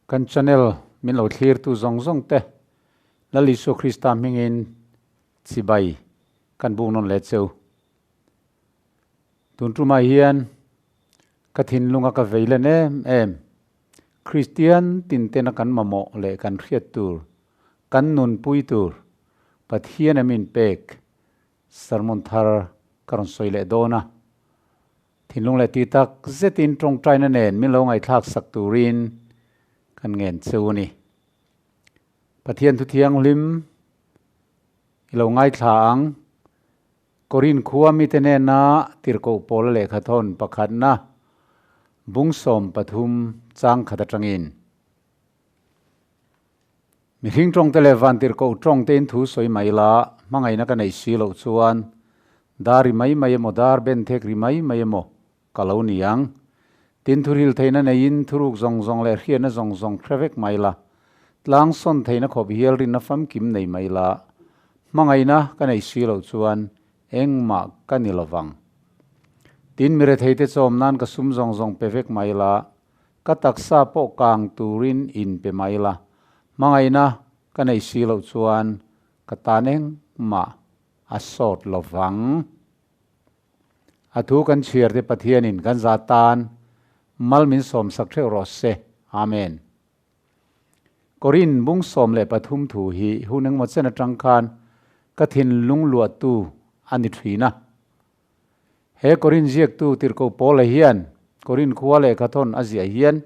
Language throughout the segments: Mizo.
Kan channel min lo thlirtu zawng zawng te Lal Isua Krista hmingin chibai kan buk nawn leh cheu. Tun tumah hian ka thinlunga ka vei len em em Kristian tin tena kan mamawh leh kan hriat tur, kan nunpui tur Pathian em inpek Sermon thar ka rawn sawi leh dawn a, thinlung leh tih tak zetin tawngtaina nen min lo ngaihthlak sak turin kan ngen cheu a ni. Pathian thu thianghlim i lo ngaithla ang. Korin khua mite nena tirhkoh pawla lehkhathawn pakhatna bung 13 chang khat atangin. Mihring tawngte leh vantirhkoh tawngtein thu sawi mai la, hmangaihna ka neih si loh chuan dar ri mai mai emaw dar ben thek ri mai mai emaw ka lo ni ang. Tin thuril theihna neiin thuruk zawng zawng leh hriatna zawng zawng hre vek mai la, tlang sawn theihna khawp hial rinna famkim nei mai la, hmangaihna ka neih si loh chuan engmah ka ni lovang. Tin miretheite chawm nan ka sum zawng zawng pe vek mai la, Ka taksa pawh kang turin in pe mai la, hmangaihna ka nei si loh chuan ka tan engmah a sawt lo vang. A thu kan chhiar te Pathianin kan za tan mal min sawmsak theuh rawh se. Amen. Korin bung 13 thu hi hun engmaw chen atang khan ka thinlung luahtu a ni thin a. He Korin ziaktu Tirhkoh Paula hian Korin khua lehkhathawn a ziah hian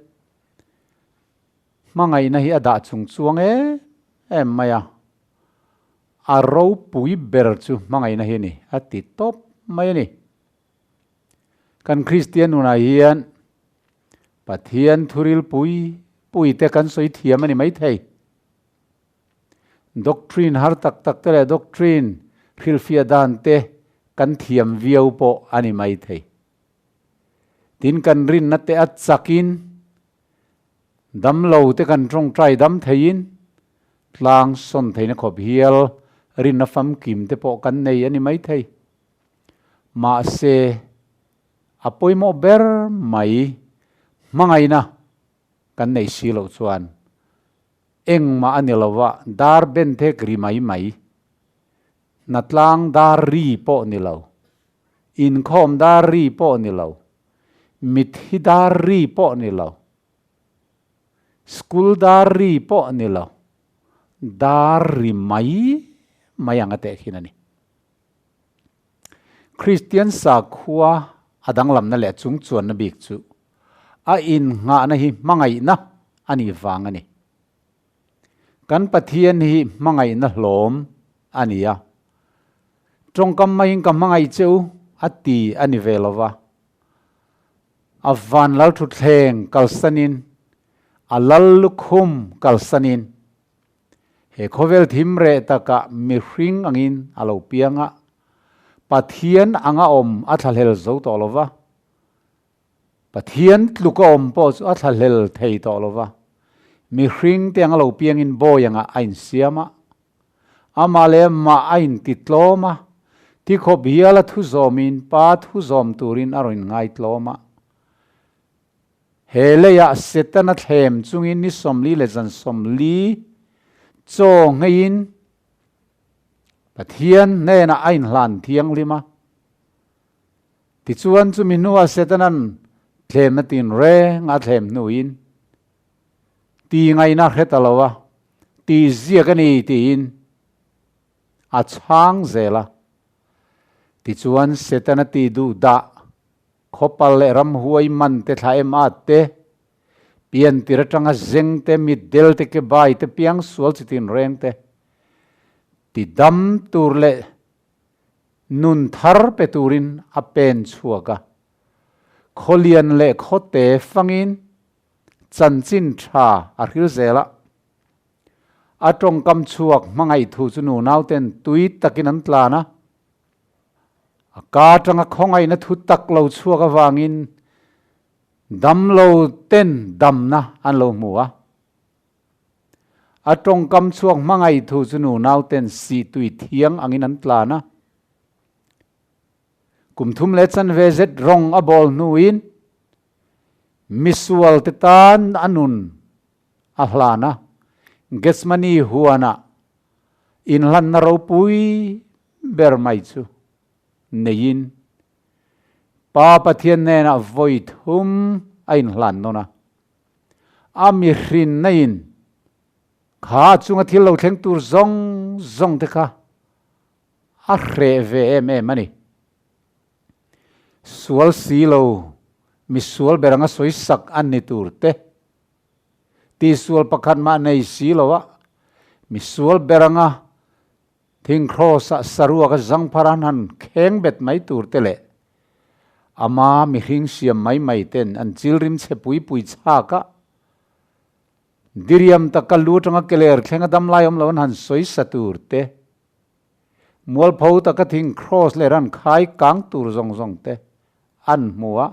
hmangaihna hi a dah chung chuang em em mai a, a ropui ber chu hmangaihna hi a ni a ti tawp mai a ni. Kan Kristian nunah hian Pathian thuril pui pui te kan sawi thiam a ni maithei. Doctrine har tak tak te leh doctrine hrilhfiah dan te kan thiam viau pawh a ni mai thei. Tin kan rinna te a chakin damlo te kan tawngtai dam theiin tlang sawn theihna khawp hial rinna famkim te pawh kan nei a ni mai thei. Mahse a pawimawh ber mai hmangaihna kan nei si loh chuan Engmah a ni lo a, dar ben thek ri mai mai. Hnatlang dar ri pawh ni lo. Inkhawm dar ri pawh ni lo. Mitthi dar ri pawh ni lo. School dar ri pawh ni lo. Dar ri mai mai ang a tehkhin a ni. Kristian sakhua a danglamna leh chungchuanna bik chu a innghahna hi hmangaihna a nih vang a ni. Kan Pathian hi hmangaihna hlawm a ni a, tawngkam maiin ka hmangaih che u a ti a ni ve lo va, a van lal thutthleng kalsanin, a lal lukhum kalsanin, He khawvel thim reh takah mihring angin a lo piang a, Pathian anga awm a thlahlel zo tawh lo va, Pathian tluk a awm pawh chu a thlahlel thei tawh lo va, mihring te anga lo piangin bawi angah a insiam a, amah leh amah a intitlawm a, tikhawp hial a thu zawmin Pa thu zawm turin a rawn inngaitlawm a. He leiah Setana thlem chungin ni 40 leh zan 40 chaw ngheiin Pathian hnenah a inhlan thianghlim a. Tichuan chumi hnuah Setanan thlemna tinreng a thlem hnuin ti ngaihna hre ta lo a, ti ziak a ni tiin a chhang zel a. Tichuan Setana ti duh dah Khawpal leh ramhuai man te thla em at te, pian tir atanga zeng te, mitdel te, kebai te, piangsual chi tin reng te, ti dam tur leh nun thar pe turin a pen chhuak a. Khawlian leh khawte fangin chanchin tha a hril zel a. A tawngkam chhuak hmangaih thu chu nunauten tui takin an tlan a. A ka atanga khawngaihna thu tak lo chhuak avangin damlo ten damna an lo hmu a. A tawngkam chhuak hmangaih thu chu nunau ten sihtui thiang angin an tlan a. Kum thum leh chanve zet rawng a bawl hnuin misual te tan a nun. a hlan a, Gethsemane huanah inhlanna ropui ber mai chu neiin Pa Pathian hnenah vawi thum a inhlan nawn a. A mihrinna in kha a chunga thil lo thleng tur zawng zawng te kha a hreh ve em em a ni. Sual si lo, misual ber anga sawi sak an ni tur te, tihsual pakhat mah nei si lo a, misual ber anga Thing Kraws-ah saruak a zangphar an han kheng bet mai tur te leh ama mihring siam mai mai ten an chilrim chhe pui pui chhak a, diriam taka lu atanga keler thleng a damlai awm lo an han sawi sa tur te, mualpho taka thing Kraws leh ran khai kang tur zawng zawng te an hmu a,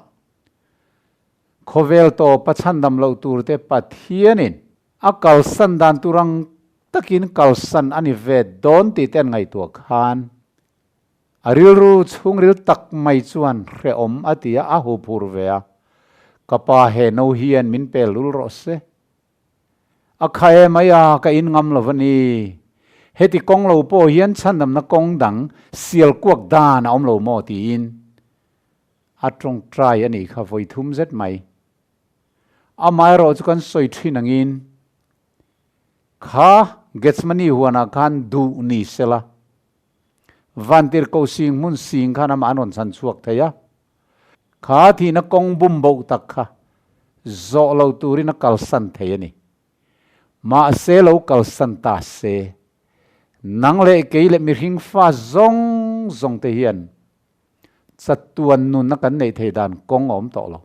khawvel tawpa chhandam loh tur te Pathianin A kalsan dan tur ang takin kalsan a ni ve dawn tih te an ngaihtuah khan a rilru chhungril tak mai chuan hrehawm a ti a, a huphur ve a, Ka pa he no hian min pel lul rawh se. A kha e mai a, ka in ngam lo va ni. Heti kawng lo pawh hian chhandamna kawng dang sial kuak dan a awm lo maw tiin a tawngtai a nih kha vawi thum zet mai. Amaherawh chu kan sawi thin angin kha Gethsemane huanah khan duh ni sela, vantirhkoh sing hmun sing khan amah an rawn chhan chhuak thei a, kha thihna kawng bum boh tak kha zawh lo turin a kalsan thei a ni. Mahse lo kalsan ta se, nang leh kei leh mihring fa zawng zawng te hian chatuan nunna kan neih theih dan kawng a awm tawh lo.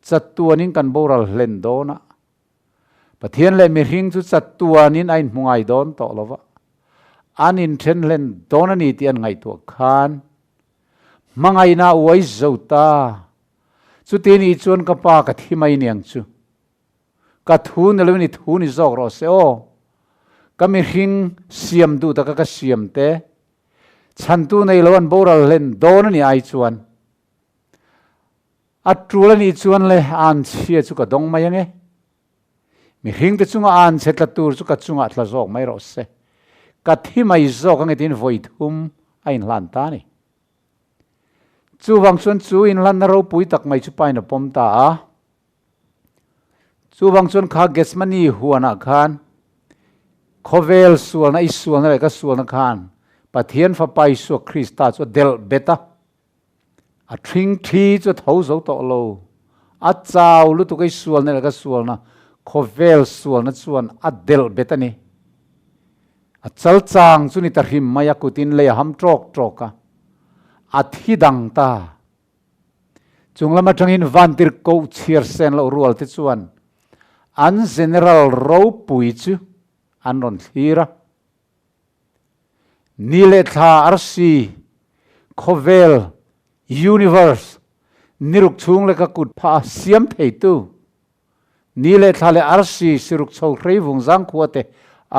Chatuanin kan boral hlen dawn a, Pathian leh mihring chu chatuanin a inhmu ngai dawn tawh lo va, an inthen hlen dawn a ni tih an ngaihtuah khan hmangaihna a uai zo ta. Chuti nih chuan ka pa ka thi mai niang chu. Ka thu ni loin i thu ni zawk rawh se aw. Ka mihring siam duh taka ka siam te, chhantu nei lo an boral hlen dawn a ni ai chuan A tul a nih chuan le anchhia chu ka dawng mai ange. Mihringte chunga anchhe tla tur chu ka chungah tla zawk mai rawh se. Ka thi mai zawk ange tiin vawi thum a inhlan ta a ni. Chuvang chuan chu inhlanna ropui tak mai chu pain a pawm ta a. Chuvang chuan kha Gethsemane huanah khan khawvel sualna, i sualna leh ka sualna khan Pathian Fapa Isua Krista chu a delh bet a. A ṭhing ṭhi chu a tho zo tawh lo. A chau lutuk ei sualna leh ka sualna, khawvel sualna chuan a delh bet a ni. A chal chang chu ni ta hrim mai a kutin lei a ham ṭawk ṭawk a, a thi dang ta. Chung lam aṭangin vantir koh chhiar sen loh rual te chuan an General ropui chu an rawn thlir a. Ni leh thla arsi, khawvel, universe, niruk chhung leh ka kut phah a siam theitu, ni leh thla leh arsi siruk chho hrei vung zangkhua te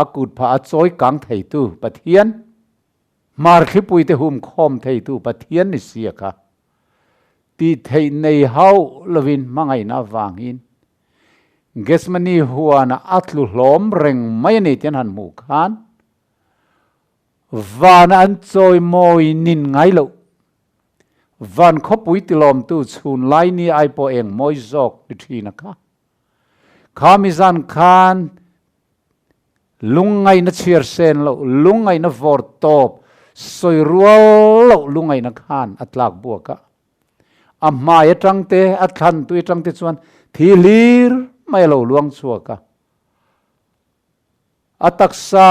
a kut phah a chawi kang theitu Pathian, hmar thlipui te hum khawm theitu Pathian ni sia kha tih theih nei hauh lovin hmangaihna avangin Gethsemane huanah a tlu hlawm reng mai a ni tih an han hmuh khan vana an chawi mawi nin ngai loh. Van khawpui tilawmtu chhun lai ni ai pawh eng mawi zawk ni thin a kha. Kha mi zan khan lungngaihna chhiar sen loh, lungngaihna vawr tawp, sawi rual loh lungngaihna khan a tlak buak a. A hmai atang te, a thlan tui atang te chuan thi hlir mai a lo luang chhuak a. A taksa,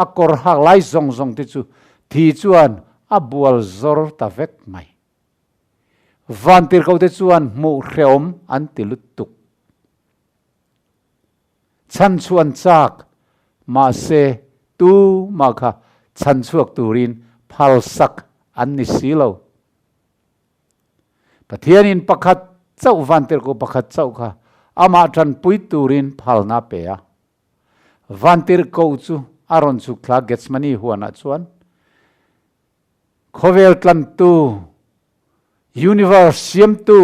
a kawr hak lai zawng zawng te chu thi chuan a bual zawr ta vek mai. Vantirhkoh te chuan hmuh hrehawm an ti lutuk. Chhan chhuan chak, mahse tu mah kha chhan chhuak turin phalsak an ni si lo. Pathianin pakhat chauh vantirhkoh pakhat chauh kha amah tanpui turin phalna a pe a. Vantirhkoh chu a rawn chhuk thla Gethsemane huanah chuan khawvel tlantu, universe siamtu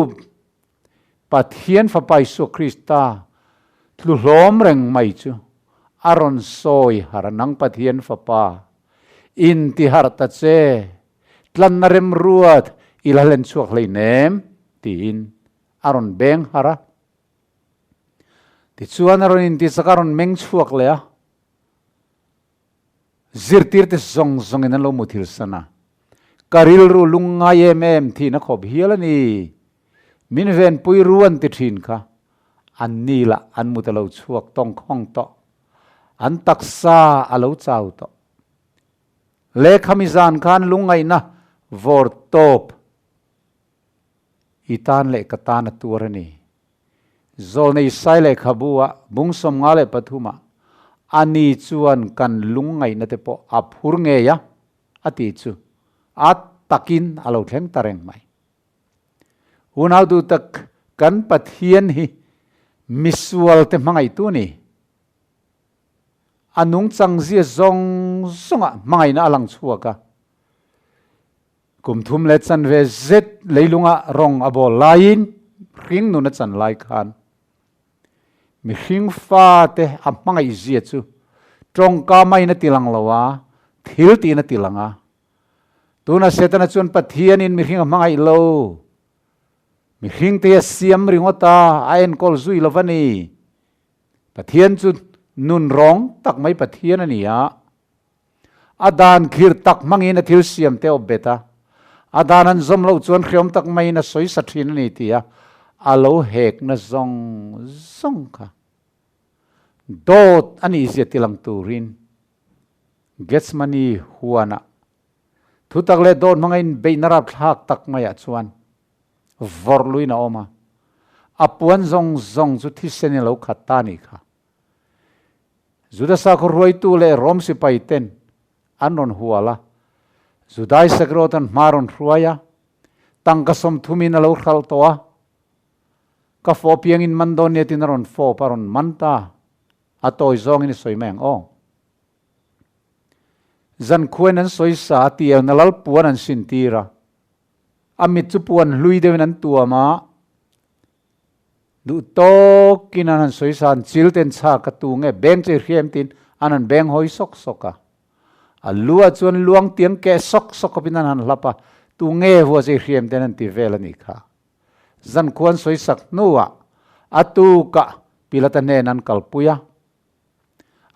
Pathian Fapa Isua Krista Tlu hlawm reng mai chu a rawn sawi har a, Nang Pathian Fapa, in ti harh ta che, tlanna remruat i la hlen chhuak hleinem, tiin a rawn beng har a. Tichuan a rawn intichak a rawn meng chhuak leh a, zirtirte zawng zawngin an lo muthil san a, Ka rilru lungngai em em thin a khawp hial a ni, min venpui ru an ti thin kha, an ni lah an mut a lo chhuak tawng khawng tawh, an taksa a lo chau tawh. Lehkhami zan khan lungngaihna vawr tawp i tan leh ka tan a tuar a ni. Zawlnei Sai lehkhabu ah bung 53 ah a ni chuan kan lungngaihna te pawh a phur ngei a, a ti chu a takin a lo thleng ta reng mai. Unau duh tak kan Pathian hi misual te hmangaihtu a ni. A nungchang zia zawng zawngah hmangaihna a lang chhuak a. Kum thum leh chanve zet leilunga rawng a bawl laiin hring nun a chan lai khan mihring fate a hmangaih zia chu tawngka maiin a ti lang lo a, thil tiin a ti lang a. Tuna Setana chuan Pathianin mihring a hmangaih lo, mihring te hi a siam ringawt a, a enkawl zui lo va ni. Pathian chu nun rawng tak mai Pathian a ni a. A dan khir tak hmangin a thil siam te awp bet a, a dan an zawm loh chuan hreawm tak maiin a sawi sa thin a ni ti a, a lo hekna zawng zawng kha dawt a nih zia tilang turin Gethsemane huanah thutak leh dawt hmanga inbeihna rapthlak tak maiah chuan vawrh luin a awm a, a puan zawng zawng chu thisen in a lo khat ta a nih kha. Juda sakhaw hruaitu leh Rom sipai ten an rawn hual a, Judai sakrawt an hma rawn hruai a, tangka 30 in a lo hralh tawh a, ka fawh piangin man dawn nia tiin a rawn fawp a rawn man ta, a tawi zawngin i sawi mai ang aw. Zankhuain an sawi sa a, tielna lal puan an sin tir a, a mit chu puan hlui deuhin an tuam a, Duh tawkin an han sawi sa, an chil ten chhak a tu nge beng che hriam tiin an han beng hawi sawk sawk a. A lu ah chuan luang tiang keh sawk sawk khawpin an han hlap a, tu nge hua che hriam ten an ti vel a nih kha. Zan khuan sawi sak hnuah a tukah Pilata hnen an kalpui a.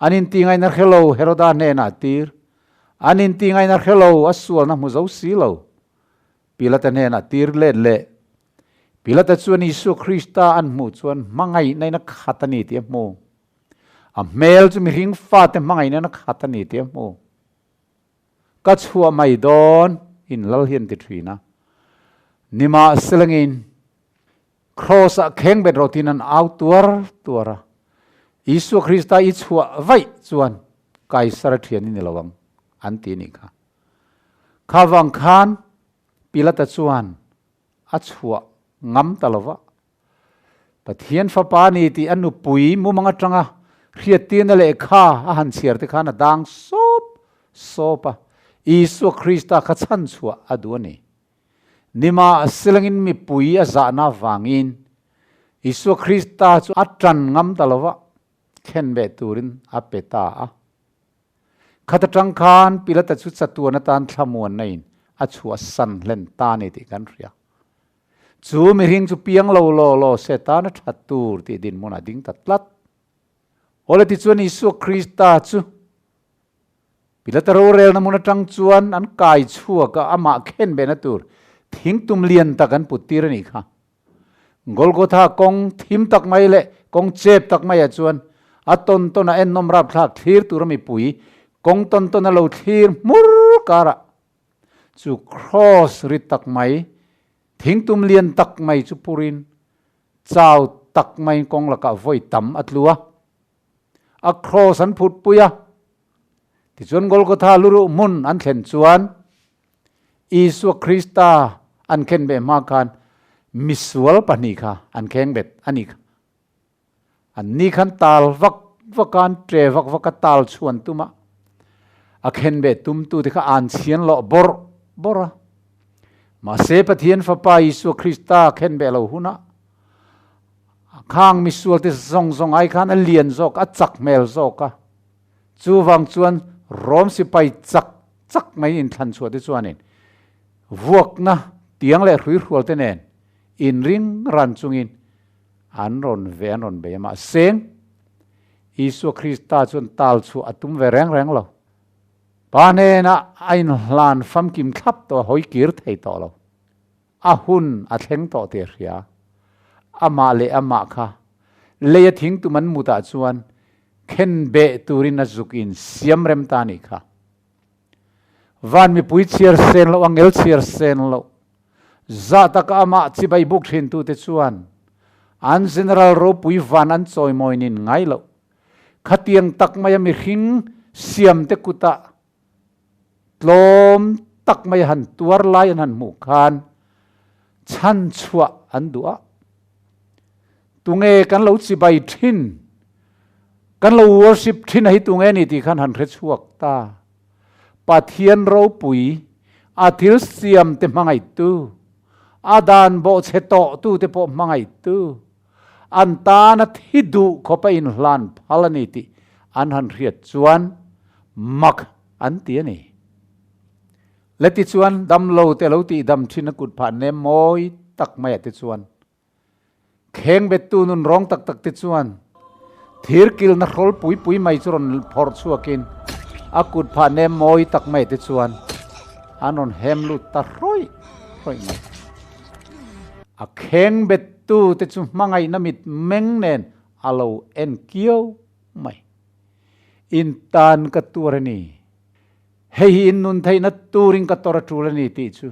An inti ngaihna hre lo Heroda hnenah a tir. An inti ngaihna hre lo a sualna hmu zo si lo. Pilata hnenah tir let leh. Pilata chuan Isua Krista an hmuh chuan hmangaihna in a khat a ni tih a hmu. A hmel chu mihring fate hmangaihna in a khat a ni tih a hmu. Ka chhuah mai dawn in lal hi an ti thin a. Nimahselangin Kraws ah kheng bet rawh tiin an au tuar tuar a. Isua Krista i chhuah vaih chuan Kaisara thian i ni lo ang an ti nih kha. Kha vang khan Pilata chuan a chhuah ngam ta lo va. Pathian Fapa a ni tih a nupui mumang atanga hriattirna lehkha a han chhiar te khan a dang sawp sawp a, Isua Krista kha chhan chhuah a duh a ni. Nimahselangin mipui a zahna avangin Isua Krista chu a tan ngam ta lo va, khenbeh turin a pe ta a. Khat atang khan Pilata chu chatuan atan thlamuanna in a chhuah san hlen ta a ni tih kan hria. Chu mihring chu piang lo law law se tan a that tur tih dinhmun a ding ta tlat. Awle tichuan Isua Krista chu Pilata rorelna hmun atang chuan an kai chhuak a, amah khen behna tur thingtum lian tak an put tir a nih kha. Golgotha kawng thim tak mai leh kawng chep tak maiah chuan a tawn tawn a ennawm rapthlak thlir tura mipui kawng tawn tawn a lo thlir hmur karah chu kraws rit tak mai, thingtum lian tak mai chu purin chau tak maiin kawng lakah vawi tam a tlu a. A kraws an phutpui a, tichuan Golgotha luruh hmun an thlen chuan Isua Krista an khen beh hma khan misual pahnih kha an kheng bet a ni kha. An ni khan tal vak vak a, an tre vak vak a, tal chhuan tum a, a khen beh tumtu te kha an chhian lawh bawrh bawrh a. Mahse Pathian Fapa Isua Krista khen beh lo hunah Khang misualte zawng zawng ai khan a lian zawk, a chak hmel zawk a. Chuvang chuan Rom sipai chak chak mai inthlan chhuah te chuanin vuakna tiang leh hruihrual te nen inring ran chungin an rawn ve an rawn bei a. Mahse, Isua Krista chuan tal chhuah a tum ve reng reng lo. Pa hnenah a inhlan famkim thlap tawh a hawi kir thei tawh lo. A hun a thleng tawh tih a hria. Amah leh amah kha lei a thing tum an mutah chuan khen beh turin a zuk in siam rem ta nih kha. Van mipui chhiar sen loh, angel chhiar sen loh, zah taka amah chibai buk thin tute chuan an General ropui van an chawimawi nin ngai loh. Khatiang tak maia mihring siamte kutah Tlawm tak mai han tuar lai an han hmuh khan chhan chhuah an duh a. Tunge kan lo chibai thin, kan lo worship thin a hi tunge ni tih khan han hre chhuak ta. Pathian ropui, a thil siam te hmangaihtu, a dan bawhchhe tawh tu te pawh hmangaihtu, an tana thi duh khawpa inhlan phal a ni tih an han hriat chuan mak an ti a ni. Le tichuan damlo te lo tih dam thin a kut phah nem mawi tak mai ah te chuan kheng bettu nun rawng tak tak te chuan thir kilna hrawl pui pui mai chu rawn phawrh chhuakin a kut phah nem mawi tak mai ah te chuan an rawn hem lut ta hrawih hrawih mai. A kheng bettu te chu hmangaihna mit meng nen a lo en kiau mai. In tan ka tuar a ni. Hei hi in nun theihna turin ka tawrh a tul a ni tih chu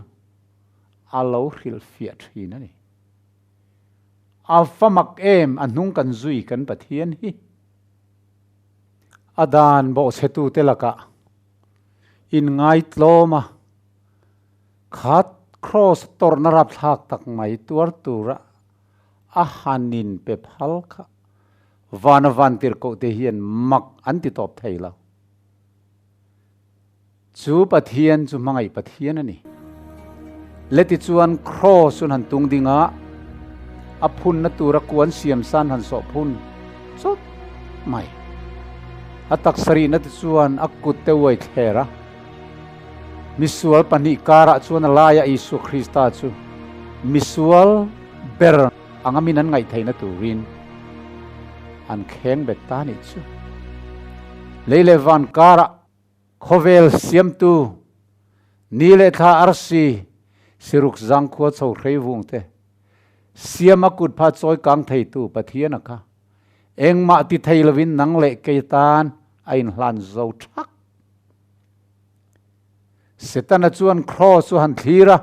a lo hrilhfiah thin a ni. A fa mak em a hnung kan zui kan Pathian hi. A dan bawhchhetute lakah in ngaitlawm a. Khat Kraws tawrhna rapthlak tak mai tuar tura a hanin pe phal kha vana van tirhkoh te hian mak an ti tawp thei lo. Chu Pathian chu hmangaih Pathian a ni. Leti chuan Kraws chu an han tung ding a, a phunna tura kuan siam san han sawh phun chawt mai. A taksa rihna te chuan a kut te uai thler a. Misual pahnih karah chuan a laia Isua Krista chu misual ber anga min an ngaihtheihna turin an kheng bet ta nih chu. Lei leh van karah khawvel siamtu ni leh thla arsi siruk zangkhua chho hrei vung te siam a kut pha chawi kang theitu Pathian a kha engmah ti thei lovin nang leh kei tan a inhlan zo thak. Setana chuan kraws chu han thlir a,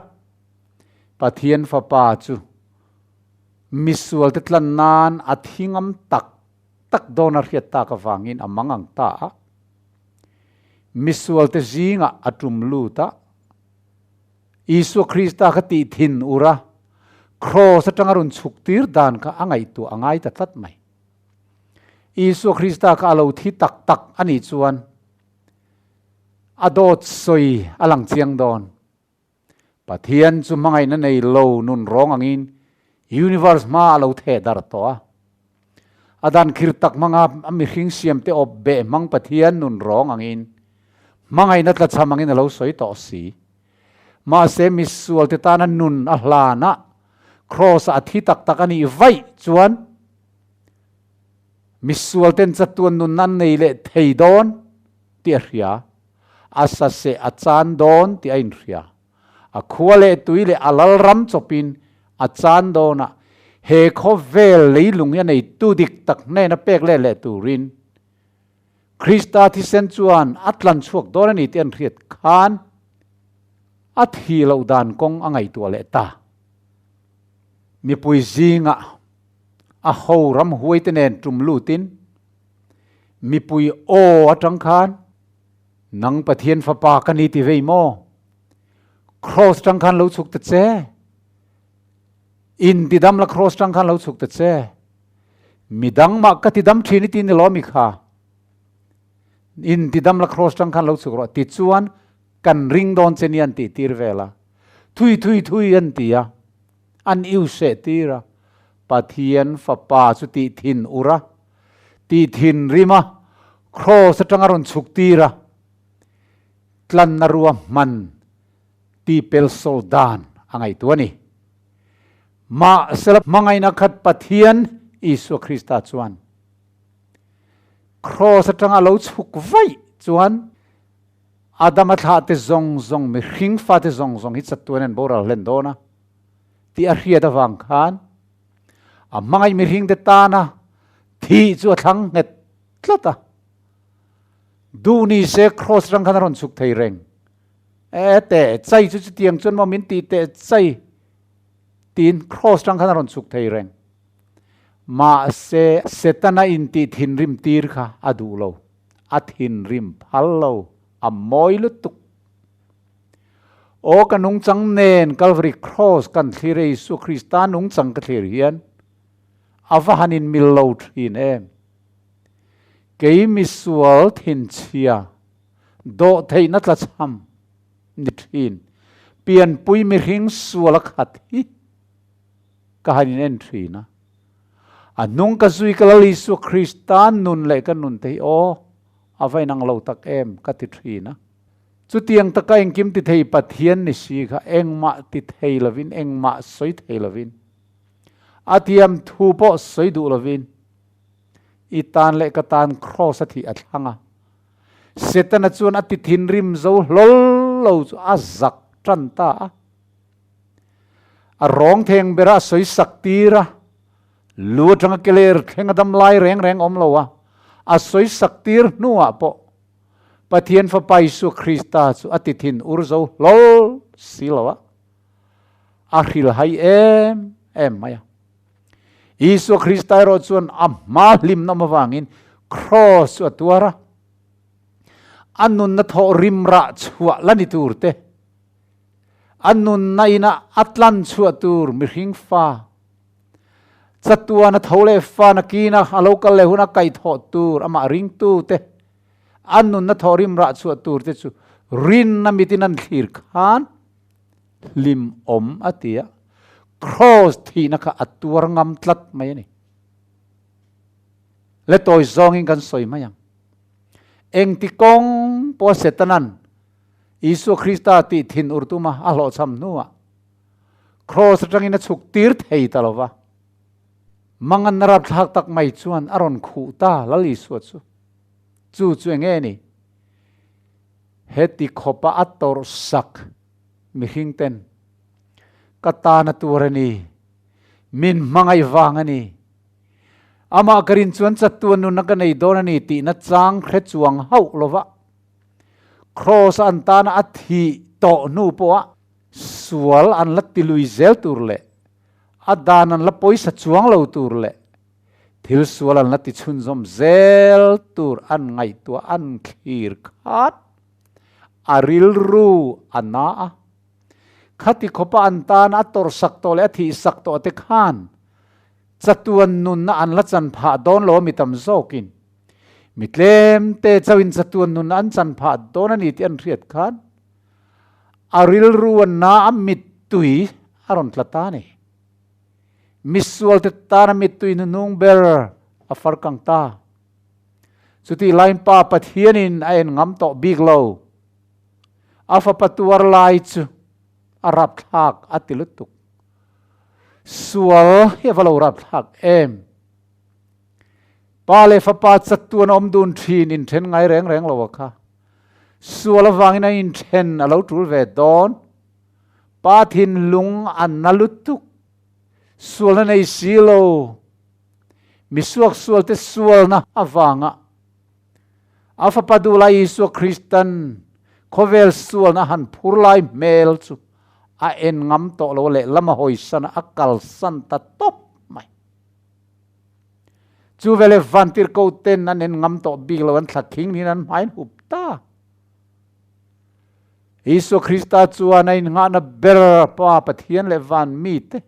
Pathian Fapa chu misualte tlan nan a thingam tak tak dawn a hriat tak avangin a mang ang ta a. Misualte zingah a tum lut a, Isua Krista kha tih thin ur a, kraws atanga rawn chhuk tir dan kha a ngaihtuah a ngai ta tlat mai. Isua Krista kha a lo thi tak tak a nih chuan a dawt sawi a lang chiang dawn. Pathian chu hmangaihna nei lo nun rawng angin universe hma a lo theh darh tawh a. A dan khir tak hmanga a mihring siamte awp beh hmang Pathian nun rawng angin hmangaihna tlachham angin a lo sawi tawh si. Mahse misualte tana nun a hlan a, kraws-ah a thi tak tak a nih vaih chuan Misual ten chatuan nun an nei leh thei dawn tih a hria, a saseh a chan dawn tih a inhria. A khua leh tui leh a lal ram chawpin a chan dawn a, he khawvel leilung hi a neitu dik tak hnena pek let leh turin Krista thisen chuan a tlan chhuak dawn a ni tih an hriat khan a thih loh dan kawng a ngaihtuah leh ta. Mipui zingah A ho ram huai te nen tum lutin mipui aw atang khan nang Pathian fapa ka ni ti vei maw? Cross tang khan lo chhuk ta che. In ti dam la cross tang khan lo chhuk ta che. Midang mah ka ti dam thin i ti ni lo mi kha. In ti dam la cross tang khan lo chhuk rawh ti chuan kan ring dawn che ni an tih tir vel a. Thui thui thui an ti a. An iu seh tir a. Pathian Fapa chu tih thin ur a, tih thin rim a, Kraws atanga rawn chhuk tir a, tlanna rua hman tih pel sawl dan a ngaihtuah a ni. Mahsela hmangaihna khat Pathian Isua Krista chuan Kraws atanga lo chhuk vaih chuan Adama thlahte zawng zawng, mihring fate zawng zawng hi chatuan an boral hlen dawn a tih a hriat avang khan a hmangaih mihringte tana thih chu a thlang nghet tlat a. Duh ni se Kraws atang khan a rawn chhuk thei reng. E teh chai chu chutiang chuan maw min tih teh chai tiin Kraws atang khan a rawn chhuk thei reng. Mahse Setana intih thinrim tir kha a duh lo. A thinrim phal lo, a mawi lutuk. Aw ka nungchang nen Calvary Cross kan thlir e Isua Krista nungchang ka thlir hian a va han in mil lo thin em. Kei misual thinchhia dawhtheihna tlachham ni thin pianpui mihring sual a khat hi ka han in en thin a. A hnung ka zui ka Lal Isua Krista nun leh ka nun te hi aw, a va inang lo tak em ka ti thin a. Chutiang taka engkim ti thei Pathian ni si kha engmah ti thei lovin, engmah sawi thei lovin, a thiam thu pawh sawi duh lovin i tan leh ka tan kraws a thih a thlang a. Setana chuan a ti thinrim zo hlawl lo chu a zak tan ta a. A rawng theng bera a sawi sak tir a, lu atanga keler thleng a dam lai reng reng awm lo a, a sawi sak tir hnuah pawh Pathian Fapa Isua Krista chu a ti thin ur zo hlawl si lo a, a hrilhai em em mai a. Isua Krista erawh chuan a hma hlimna awm avangin kraws chu a tuar a, a nunna thawh rim rah chhuah la ni tur te, A nunna ina a tlan chhuah tur mihring fa, chatuan a tho leh fa nakina a lo kal leh huna kaihthawh tur amah ringtu te, a nunna thawhrim rah chhuah tur te chu rinna mitin an thlir khan hlim awm a ti a, kraws thihna kha a tuar ngam tlat mai a ni. Le tawi zawngin kan sawi mai ang. Engti kawng pawh Setanan Isua Krista tih thin ur tuma a hlawhchham hnuah kraws atangin a chhuk tir thei ta lo va. Manganna rapthlak tak mai chuan a rawn khuh ta Lal Isua chu. Chu chu enge ni? Heti khawpa a tawrh sak mihring ten ka tan a tur a ni, min hmangaih vang a ni, amah ka rin chuan chatuan nunna ka nei dawn a ni tihna chang hre chuang hauh lo va. Kraws an tana a thih tawh hnu pawha sual an la tilui zel tur leh a dan an la pawisa chuang lo tur leh thil sual an la ti chhunzawm zel tur an ngaihtuah an thlir khat a rilru a na a. Khati khawpa an tana a tawrhsak tawh leh a thihsak tawh te khan chatuan nunna an la chan phah dawn lo a mi tam zawkin. Mi tlem te chauhin chatuan nun an chan phah dawn a ni tih an hriat khan a rilru a na a mittui a rawn tla ta a ni. Misual te tana mittui hnuhnung ber a far kang ta. Chutih laiin Pa Pathianin a en ngam tawh bik lo. A fapa tuar lai chu a rapthlak a ti lutuk. Sual hi a va lo rapthlak em! Pa leh fapa chatuan a awm dun thin inthen ngai reng reng lo a kha. Sual avangin a inthen a lo tul ve dawn. Pa thinlung a na lutuk. Sualna nei si lo. Mi suaksualte sualna avanga a fapa duhlai Isua Kristan khawvel sualna a han phur lai hmel chu a en ngam tawh lo leh lama hawisan a kalsan ta tawp mai. Chu veleh vantirhko ten an en ngam tawh bik lo, an thla khing niin an hmain hup ta. Isua Krista chuan a innghahna ber Pa Pathian leh van mite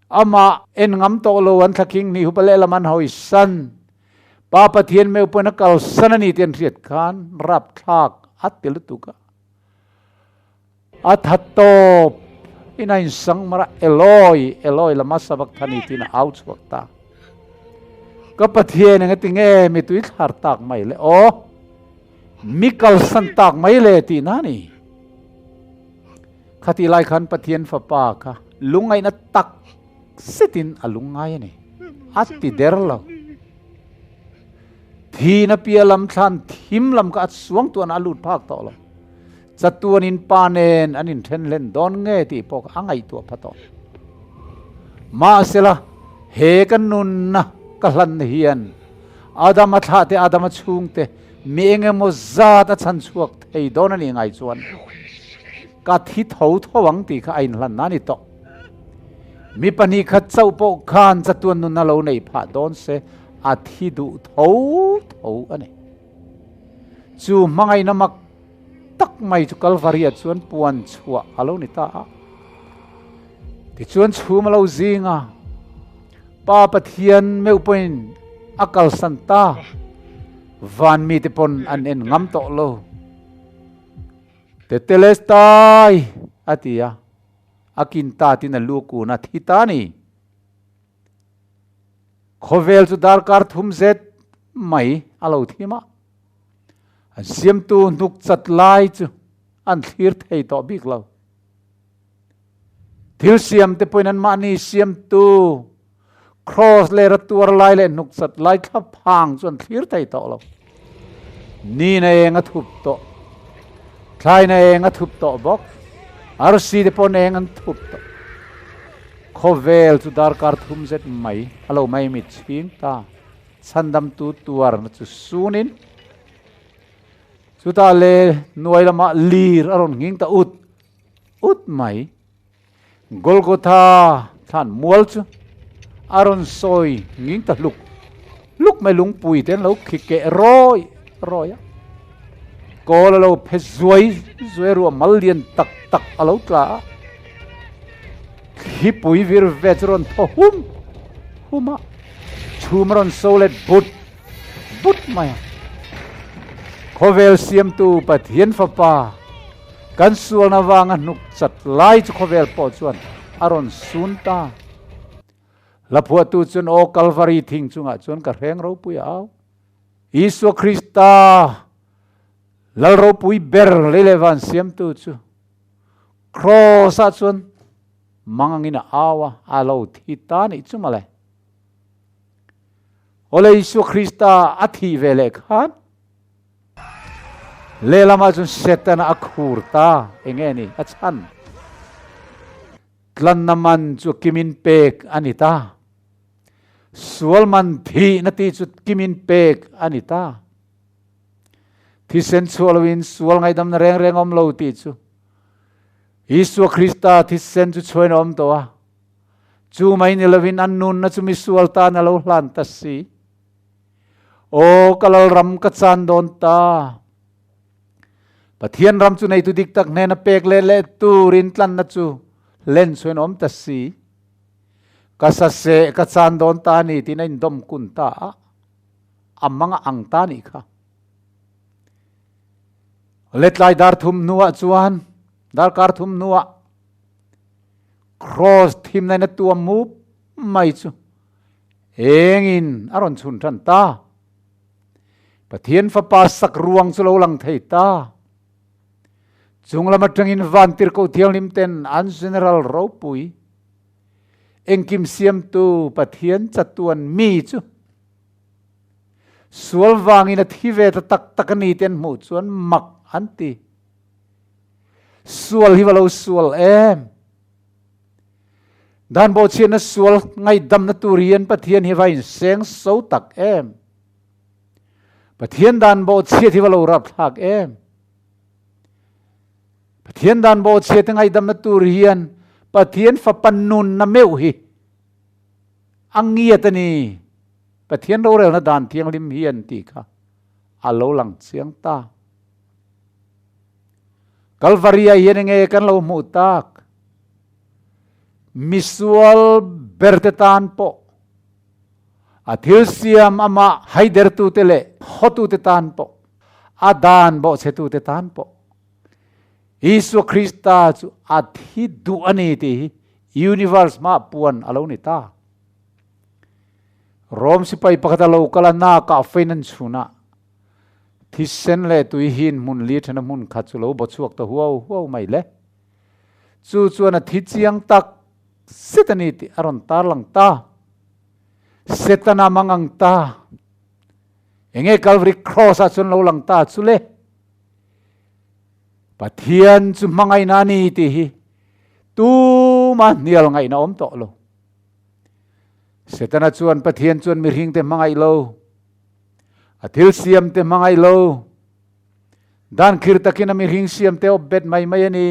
amah en ngam tawh lo, an thla khing hnih hup a lehlam an hawisan. Pa Pathian meu pawn a kalsan a ni tih an hriat khan rapthlak a ti lutuk a. A tha tawp. In a insang mar a, Eloi, Eloi lama sabakthani tiin a au chhuak ta. Ka Pathian engati nge mi tui thlar tak mai le aw? Mi kalsan tak mai le tih na ni. Khatih lai khan Pathian fapa kha lungngaihna tak zetin a lungngai a ni. A ti der lo. Thihna pia lam thlan thim lam kha a suang tuan a lut phak tawh lo. Chatuanin pa nen an inthen hlen dawn nge tih pawh kha a ngaihtuah pha tawh. Mahsela, he ka nunna ka hlanna hian Adama thlahte, Adama chhungte mi eng emaw zat a chhan chhuak thei dawn a nih ngai chuan ka thi tho tho ang tih kha a inhlanna a ni tawh. Mi 2 khat chauh pawh khan chatuan nunna lo nei phah dawn se a thi duh tho tho a ni. Chu hmangaihna mak tak mai chu Kalvaria chuan puan chhuah a lo ni ta a. Tichuan chhum a lo zing a, Pa Pathian meuh pawhin a kalsan ta, van mite pawn an en ngam tawh lo. Tetelestai! a ti a, a kin ta tin a lu kun a thi ta ni. Khawvel chu darkar thum zet mai a lo thim a, an siamtu hnuk chat lai chu an thlir thei tawh bik lo. Thil siam te pawhin anmahni siamtu Kraws leh ratuar lai leh hnuk chat lai thla phang chu an thlir thei tawh lo. Nina eng a thup tawh, thlaina eng a thup tawh bawk, arsi te pawn eng an thup tawh. Khawvel chu darkar thum zet mai a lo maimit chhing ta, chhandamtu tuarna chu sunin chutah le hnuai lamah lir a rawn nghing ta ut ut mai. Golgotha thlan mual chu a rawn sawi nghing ta hluk hluk mai, lungpui te an lo khi keh rawi rawi a, kawl a lo phe zuai zuai ruah mal lian tak tak a lo tla a, thlipui vir ve chu rawn thaw hum hum a, chhum a rawn so let but but mai a. Khawvel siamtu Pathian fapa kan sualna vanga hnuk chat lai chu khawvel pawh chuan a rawn sun ta. Hlaphuahtu chuan aw Kalvari thing chungah chuan ka hreng ropui a au. Isua Krista Lal ropui ber lei leh van siamtu chu Kraws ah chuan mangangin a au a, a lo thi ta nih chu mawle. Awle Isua Krista a thih ve leh khan lehlamah chuan Setana a khur ta, enge ni a chhan? Tlanna man chu kimin pek a ni ta. Sual man thihna tih chu kimin pek a ni ta. Thisen chhuah loin sual ngaihdamna reng reng awm lo tih chu Isua Krista thisen chu chhuain a awm tawh a. Chu mai ni lovin an nunna chu misual tan a lo hlan ta si. Aw, ka Lalram ka chan dawn ta. Pathian ram chu neitu dik tak hnena pek leh leh turin tlanna chu hlen chhuain a awm ta si. Ka saseh ka chan dawn ta a ni tiin a indawm kun ta a, a mang a ang ta nih kha. Letlai dar thum hnuah chuan, darkar thum hnuah, Kraws thimna in a tuam mup mai chu engin a rawn chhun tan ta. Pathian Fapa sak ruang chu lo lang thei ta. Chung lam atangin Vantirhkoh Thianghlim ten an General ropui, engkim siamtu Pathian chatuan mi chu sual vangin a thi ve ta tak tak a ni te an hmuh chuan mak an ti. Sual hi va lo sual em? Dan bawhchhiatna sual ngaihdamna tur hian Pathian hi va inseng so tak em? Pathian dan bawhchhiat hi va lo rapthlak em? Pathian dan bawhchhiat ngaihdamna tur hian Pathian fapa nunna meuh hi a ngiat a ni. Pathian rorelna dan thianghlim hian tih kha a lo lang chiang ta. Kalvaria hian enge kan lo hmuh tak? Misual berte tan pawh, a thil siam amah haidertute leh hawtute tan pawh, a dan bawhchhetute tan pawh. Isua Krista chu a thi duh a ni tih hi universe hmaah puan a lo ni ta. Rom sipai pakhat a lo kal a, nakah fein an chhun a, thisen leh tui hin hmun li thena hmun khat chu lo baw chhuak ta huau huau mai le. Chu chuan a thi chiang tak zet a ni tih a rawn tarlang ta. Setana mang ang ta. Enge Calvary Cross ah chuan lo lang ta chu le. Pathian chu hmangaihna a ni tih hi tuma hnial ngaihna awm tawh lo. Setana chuan Pathian chuan mihring te hmangaih lo, a thil siam te hmangaih lo, dan khir takin a mihring siam te awp bet mai mai a ni.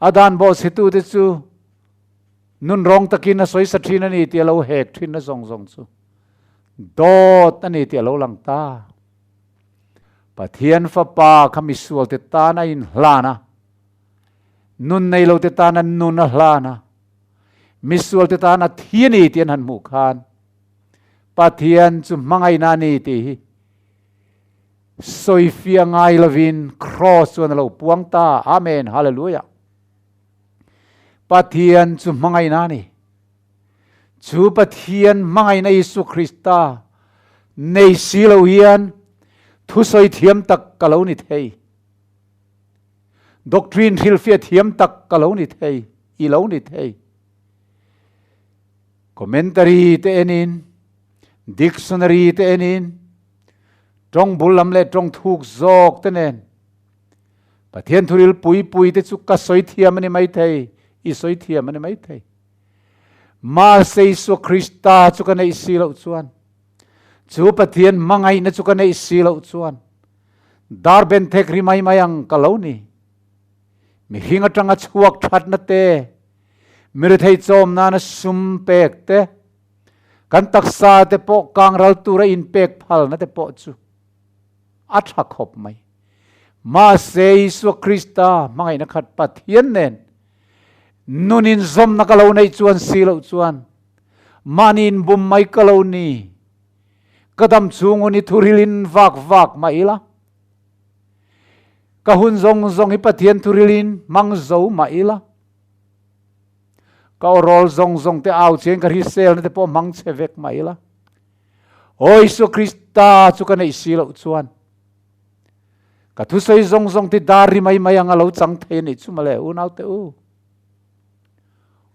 A dan bawhchhetu te chu nun rawng takin a sawi sa thin a ni tih a lo hek thin na zawng zawng chu dawt a ni tih a lo lang ta. Pathian Fapa kha misual te tan a inhlan a, nun nei lo te tan a nun a hlan a, misual te tan a thi a ni tih an han hmuh khan Pathian chu hmangaihna a ni tih hi sawifiah ngai lovin Kraws chuan a lo puang ta. Amen. Hallelujah. Pathian chu hmangaihna a ni. Chu Pathian hmangaihna Isu Krista nei si lo hian thusawi thiam tak ka lo ni thei. Doctrine hrilhfiah thiam tak ka lo ni thei, i lo ni thei. Commentary te enin, dictionary te enin, tawng bul lam leh tawng thuk zawk te nen Pathian thuril pui pui te chu ka sawi thiam a ni mai thei, i sawi thiam a ni mai thei. Mahse Isua Krista chu ka neih si loh chuan, chu Pathian hmangaihna chu ka neih si loh chuan, dar ben thek ri mai mai ang ka lo ni. Mihring atanga chhuak thatna te, mirethei chawm nana sum pek te, kan taksa te pawh kangral tura inpek phalna te pawh chu a tha khawp mai. Mahse Isua Krista hmangaihna khat Pathian nen nun inzawmna ka lo neih chuan si loh chuan mahni inbum mai ka lo ni. Ka dam chhung hun hi thurilin vak vak mah ila, ka hun zawng zawng hi Pathian thurilin hmang zo mah ila, ka awrawl zawng zawng te au chian ka hriselna te pawh hmang chhe vek mah ila, Aw Isua Krista chu ka neih si loh chuan ka thusawi zawng zawng ti dar ri mai mai anga lo chang thei a nih chu mawle unau te u.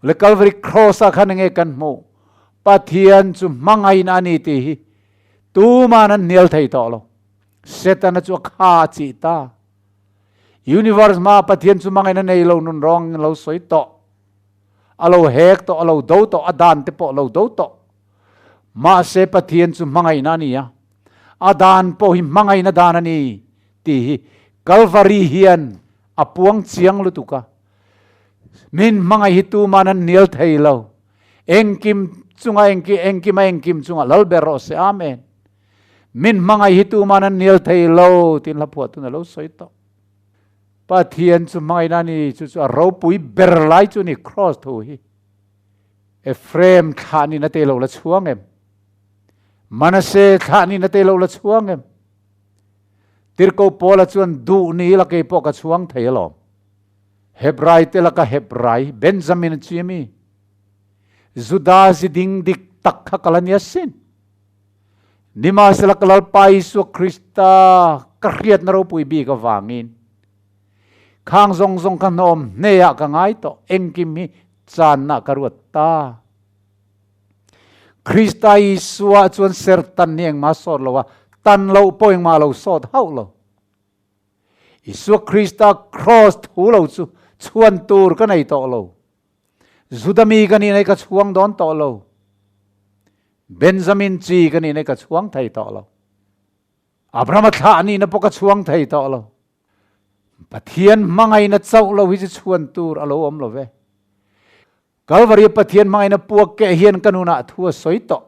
Le Calvary Cross ah khan enge kan hmuh? Pathian chu hmangaihna a ni tih hi tuman an hnial thei tawh lo. Setana chu a kha a chih ta. Universe hma Pathian chu hmangaihna nei lo nun rawng lo sawi tawh. A lo hek tawh, a lo do tawh, a dan te pawh a lo do tawh. Mahse Pathian chu hmangaihna a ni a, a dan pawh hi hmangaihna dan a ni tih hi Kalvari hian a puang chiang lutuk a. Min hmangaih hi tuman an hnial thei lo. Engkim chunga engkim engkim a engkim chunga lal ber rawh se. Amen. Min hmangaih hi tuman an hnial thei lo tiin hla phuah tun a lo sawi tawh. Pathian chu hmangaihna a ni, chu chu a ropui ber lai chu a ni Kraws thu hi. Ephraim thlah nih na te lo la chhuang em? Manasseh thlah nih na te lo la chhuang em? Tirhkoh Paula chuan duh ni la kei pawh ka chhuang thei alawm. Hebrai te laka Hebrai, Benjamin a chi ami? Juda zi ding dik tak kha ka la nia sin. Nimahsela ka Lalpa Isua Krista ka hriatna ropui bik avangin khang zawng zawng kha hnawm hneah ka ngai tawh, engkim hi channa ka ruat ta. Krista Isua chuan ser tan hi engmah sawt lo a, tan loh pawh engmah lo sawt hauh lo. Isua Krista kraws thu lo chu chhuan tur ka nei tawh lo. Juda mi ka nih nei ka chhuang dawn tawh lo. Benjamin chi ka nih nei ka chhuang thei tawh lo. Abrahama thlah nihna pawh ka chhuang thei tawh lo. Pathian hmangaihna chauh lo hi chu chhuan tur a lo awm lo ve. Kalvari Pathian hmangaihna puak keh hian ka nunah thu a sawi tawh.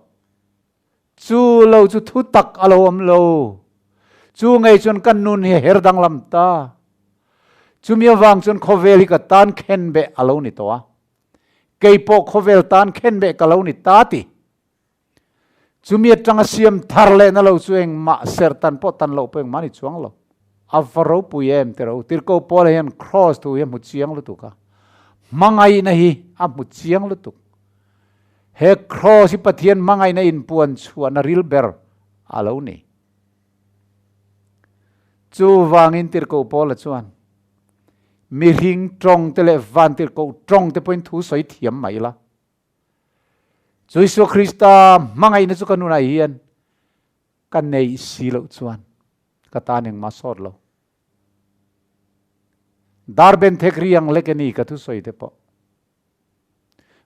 Chu lo chu thu tak a lo awm lo. Chu ngei chuan ka nun hi her danglam ta. Chumi avang chuan khawvel hi ka tan khen beh a lo ni tawh a. Kei pawh khawvel tan khen beh ka lo ni ta ti. Chumi atanga siam thar lehna lo chu engmah serh tan pawh tan loh pawh engmah ni chuang lo. A va ropui em ti ro. Tirhkoh Paula hian Kraws thu hi a hmu chiang lutuk a. Hmangaihna hi a hmu chiang lutuk. He Kraws hi Pathian hmangaihna inpuan chhuahna ril ber a lo ni. Chuvangin Tirhkoh Paula chuan mihring tawng te leh van tirhkoh tawng te pawhin thu sawi thiam mai la. Chu Isua Krista hmangaihna chu ka nunah hian Ka neih si loh chuan ka tan engmah sawt lo. Darben thek ri ang lek a ni ka thusawi te pawh.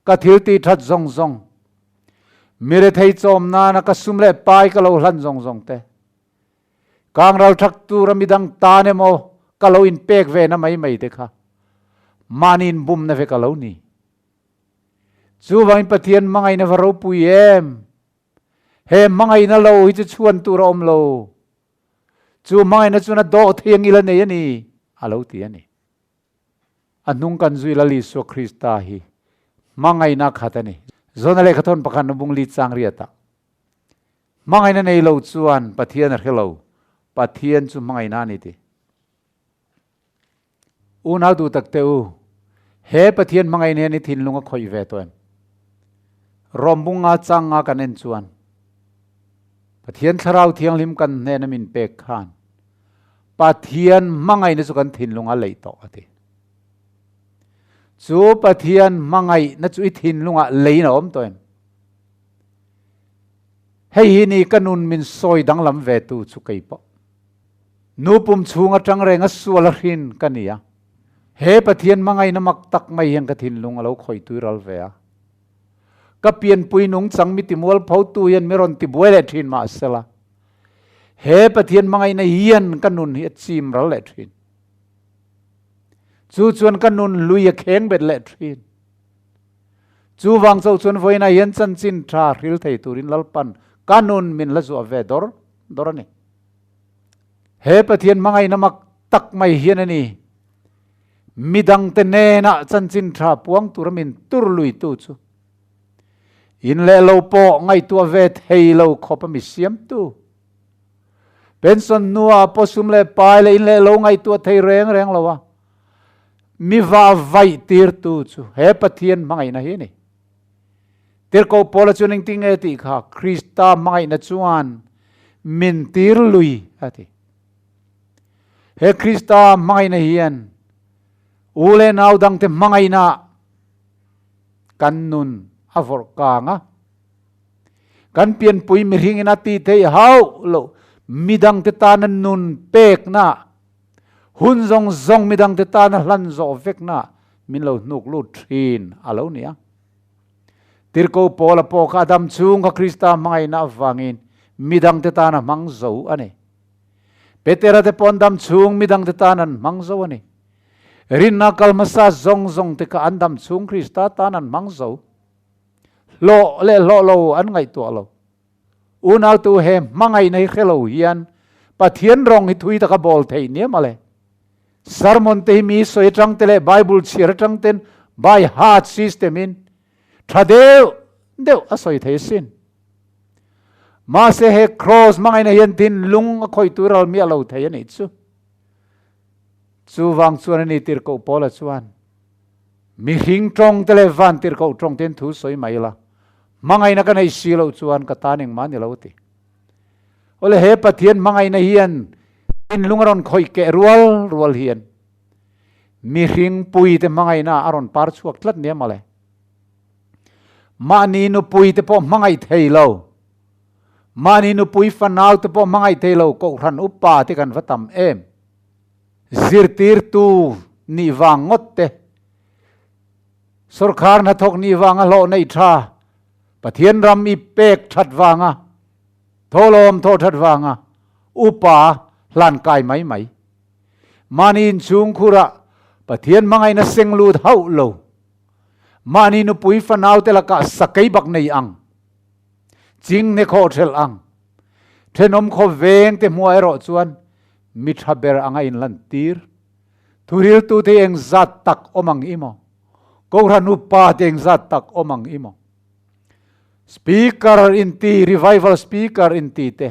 Ka thil tih that zawng zawng, mi rethei chawm nana ka sum leh pai ka lo hlan zawng zawng te, kang ral thak tura midang tan emaw ka lo inpek ve na mai mai te kha mahni inbumna vek a lo ni. Chuvangin Pathian hmangaihna va ropui em! He hmangaihna lo hi chu chhuan tur a awm lo. Chu hmangaihna chuan a dawh thei ang ila nei a ni, a lo ti a ni. A hnung kan zui Lal Isua Krista hi hmangaihna khat a ni. Zona lehkhathawn pakhat na bung li chang riatah, Hmangaihna nei lo chuan Pathian a hre lo, Pathian chu hmangaihna a ni ti. Unau duh tak teh u, he Pathian hmangaih nen i thinlung a khawih ve tawh em? Rawmbung nga chang nga kan en chuan Pathian Thlarau Thianghlim kan hnena min pek khan Pathian hmangaihna chu kan thinlung a leih tawh a ti. Chu Pathian hmangaihna chu i thinlungah leiin a awm tawh em? Hei hi ni ka nun min sawi danglam ve tu chu kei pawh. Nu pum chhung atang reng a sual a hrin ka ni a. He Pathian hmangaihna mak tak mai hian ka thinlung a lo khawih tui ral ve a. Ka pianpui nungchang mi timual photu hian mi rawn tibuai leh thin mahsela, he Pathian hmangaihna hian ka nun hi a chim ral leh thin. Chu chuan ka nun lui a kheng bet leh thin. Chuvang chauh chuan vawiinah hian chanchin tha hril thei turin Lalpan ka nun min la zuah ve dawr dawr a ni. He Pathian hmangaihna mak tak mai hian a ni, midangte nenah chanchin tha puang tura min tur luitu chu. In leh lo pawh ngaihtuah ve thei lo khawp a mi siamtu. Pension hnuah pawh sum leh pai leh in leh lo ngaihtuah thei reng reng lo a, mi va vaih tirtu chu he Pathian hmangaihna hi a ni. Tirhkoh Paula chuan engtin nge tih kha Krista hmangaihna chuan min tir lui a ti. He Krista hmangaihna hian u leh nau dangte hmangaihna kan nun a vawrh kang a. Kan pianpui mihringin a ti thei hauh loh midangte tana nun pekna, hun zawng zawng midangte tana hlan zawh vekna min lo hnuk lut thin a lo ni a. Tirhkoh Paula pawh kha a dam chhung kha Krista hmangaihna avangin midangte tan a hmang zo a ni. Petera te pawh an dam chhung midangte tan an hmang zo a ni. Rinna kal hmasa zawng zawng te kha an dam chhung Krista tan an hmang zo. Hlawh leh hlawh lo an ngaihtuah lo. Unautu he hmangaihna hi hre lo hian Pathian rawng hi thui taka bawl theih nia mawle. Sermon te hi mi sawi atang te leh Bible chhiar atang ten by heart system in tha deuh deuh a sawi thei asin. Mahse he cross hmangaihna hian thinlung a khawih tur ral miah lo thei a nih chu. Chuvang chuan a ni tirhkoh Paula chuan mihring tawng te leh van tirhkoh tawng ten thu sawi mai ila hmangaihna ka nei si loh chuan ka tan engmah ni lo a ti. Awle he Pathian hmangaihna hian thinlung a rawn khawih keh rual rual hian mihring pui te hmangaihna a rawn par chhuak tlat nia mawle. Mahni nupui te pawh hmangaih thei lo, mahni nupui fanau te pawh hmangaih thei lo kohhran upa te kan va tam em. Zirtirtu nih vang ngawt te, sawrkhar hnathawk nih vanga hlawh neih tha, Pathian ram i pek that vanga thawhlawm thawh that vanga upa hlan kai mai mai. Mahni inchhungkhurah Pathian hmangaihna seng lut hauh lo. Mahni nupui fanau te lakah sakei bak nei ang. Ching hne khawh thelh ang. Thenawm khaw veng te hmuah erawh chuan mi tha ber anga inlan tir. Thuhriltu te engzat tak awm ang i maw? Kohhran upa te engzat tak awm ang i maw? Speaker inti, revival speaker inti te,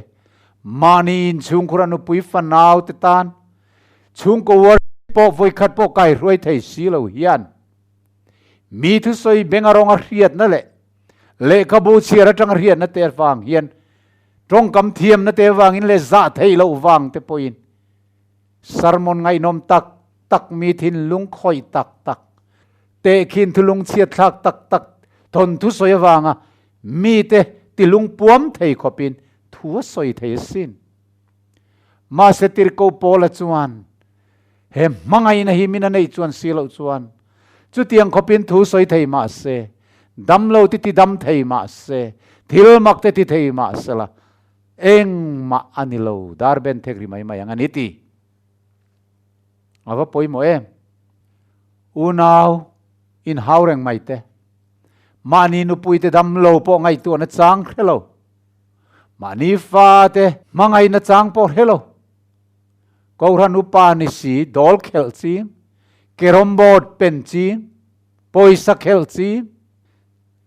mahni inchhungkhur a nupui fanau te tan. Chhungkaw worship pawh vawikhat pawh kai hruai thei si lo hian mi thusawi beng a rawnga hriatna leh lehkhabu chhiar atanga hriatna te avang hian tawngkam thiamna te avangin leh zah theih loh vang te pawhin sermon ngaihnawm tak tak mi thinlung khawih tak tak tehkhin thulung chhiatthlak tak tak thawn thusawi avanga mite tilung puam thei khawpin thu a sawi thei asin. Mahse tirhkoh Paula chuan he hmangaihna hi min a neih chuan si loh chuan chutiang khawpin thu sawi thei mah se, damlo te ti dam thei mah se, thil mak te ti thei mah sela engmah a ni lo, dar ben thek ri mai mai ang a ni ti. A va pawimawh em? Unau inhau reng mai te, mahni nupuite damlo pawh ngaihtuahna chang hre lo, Mahni fate hmangaihna chang pawh hre lo. Kohhran upa ni si dawl khelh ching, carrom board pen ching, pawisa khelh ching,